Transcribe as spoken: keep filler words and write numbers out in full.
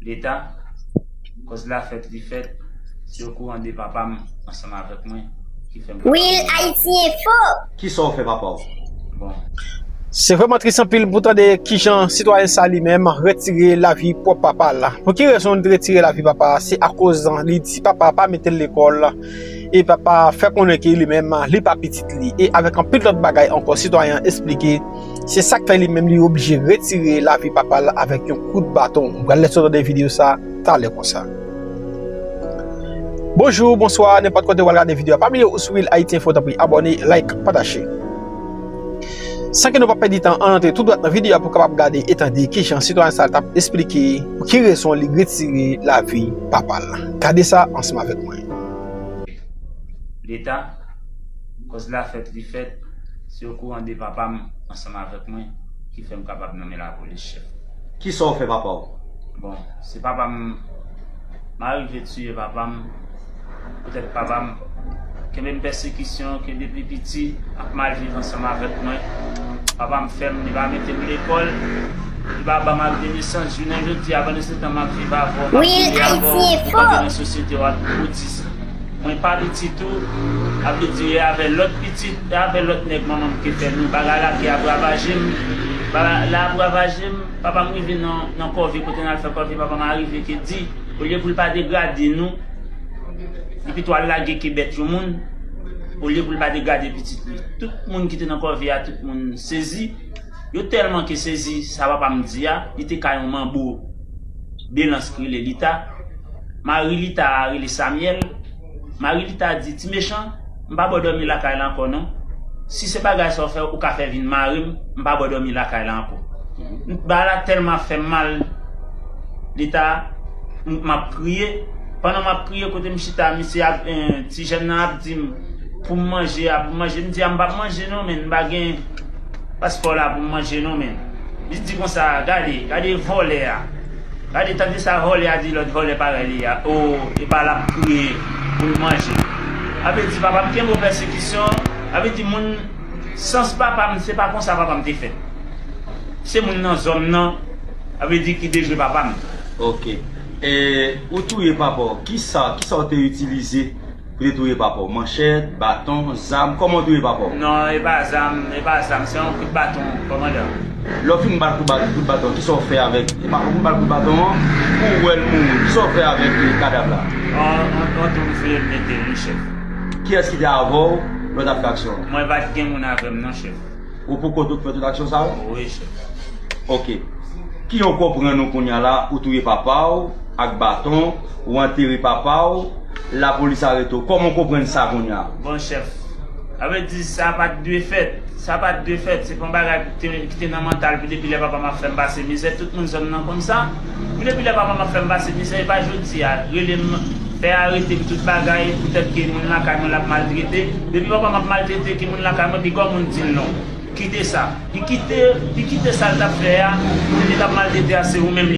Leta, kòz la fèt li fèt, se okouran de papa m ansanm avèk mwen ki fè m kapab Real Haiti Info. Kisa w fè papa w? Bon. Se vrèman tris anpil pou tande kijan sitwayen sa li menm retire lavi pwòp papa l. Pou ki rezon li retire lavi papa a? Se akoz li di papa a pa mete l lekòl e papa a fè konnen ke li menm li pa pitit li. E avèk anpil lòt bagay ankò, sitwayen an esplike se sa k fè li menm li oblije retire lavi papa l avèk yon kout baton. Ou pral lèse w tande videyo sa talè konsa. Bonjou, bonswa, nenpòt kote w al gade videyo a, pa bliye ou sou Real Haiti Info, tanpri abòne, like, pataje. San ke nou pa pèdi tan, ann antre tou dwat nan videyo a pou kapab gade e tande kijan sitwayen sa l t ap esplike pou ki rezon li retire lavi papa l. Gade sa ansanm avèk mwen. Leta, kòz la fèt li fèt, se okouran de papa m ansanm avèk mwen ki fè m kapab nonmen lapolis, chèf. Kisa w fè papa w? Bon, se papa m, m arive tiye papa m, poutèt papa m kenbe m pèsekisyon ke depi piti ap mal viv ansanm avèk mwen. Papa m fè m, li pa mete m lekòl, li pa ban m ak de nesans. Jounen jodi a, pandan se tan m ap viv avè w, m ap viv avè w, m pa gen nan sosyete w ap pou di sa. Mwen pa pitit ou, sa vle di e avè lòt pitit, e avè lòt nèg manman m te fè nou. Bagay la ki ap ravaje m, bagay la ap ravaje m. Papa m rive nan, nan kòve, kote n al fè kòve, papa m arive ke di, olye pou l pa degrade nou, li pito al lage ke bèt yon moun, olye pou l pa degrade pitit li. Tout moun ki te nan kòve a, tout moun sezi. Yo tèlman ke sezi, sa papa m di a, li te ka yon manbo belans ki rele Lita. Mari Lita a rele Samyèl. Mari Lita di, "Ti mechan, m pa ba w dòmi lakay la ankò non. Si se bagay sa w fè, ou ka fè vin mare m, m pa ba w dòmi lakay la ankò." Bagay la tèlman ap fè m mal, Lita, m, m ap kriye. Pandan m ap kriye, kote m chita, misye ap, eh, ti jèn nan ap di m pou m manje a, pou m manje. M di a, "M p ap manje non, men m pa gen paspò la pou m manje non, men." Li di konsa, "Gade, gade vòlè a. Gade, tande sa vòlè a di lòt vòlè parèy li a. O, epa l ap kriye pou l manje." Sa vle di, papa m kenbe w pèsekisyon. Sa vle di, moun, sans papa m, se pa konsa papa m te fèt. Se moun nan zòn nan, sa vle di, ki dejwe papa m. Ok. E, ou touye papa w, kisa, kisa w te itilize pou te touye papa w? Manchèt, baton, zam, kòman w touye papa w? Non, e pa zam, e pa zam, se yon kout baton, kòmandan. Lè w fin ba l kout ba-, kout baton, kisa w fè avèk? E pa ou fin ba l kout baton an, ou wè l mouri, kisa w fè avèk, e, kadav la? On, on, on tou m fouye m mete l, wi, chèf. Kiyès ki te avè w lè w t ap fè aksyon an? Mwen pa t gen moun avè m non, chèf. Ou pou kont ou k fè tout aksyon sa yo? Wi, chèf. Ok. Ki jan w konprann ou kounye a la, ou touye papa w ak baton, ou antere papa w, lapolis arete w. Kòman w konprann sa kounye a? Bon, chèf, sa vle di sa pa t dwe fèt. Sa pa t dwe fèt. Se pa yon bagay ki te, ki te nan mantal pou depi lè papa m ap fè m pase mizè. Tout moun zòn nan konn sa. Pou depi lè papa m ap fè m pase mizè, e pa jodi a. Rele m, fè arete m tout bagay, poutèt ke moun lakay mwen l ap maltrete. Depi papa m ap maltrete, ke moun lakay mwen, pi gwo moun di l non. Kite sa. Li kite, li kite sa l t ap fè a, moun li t ap maltrete a, se ou menm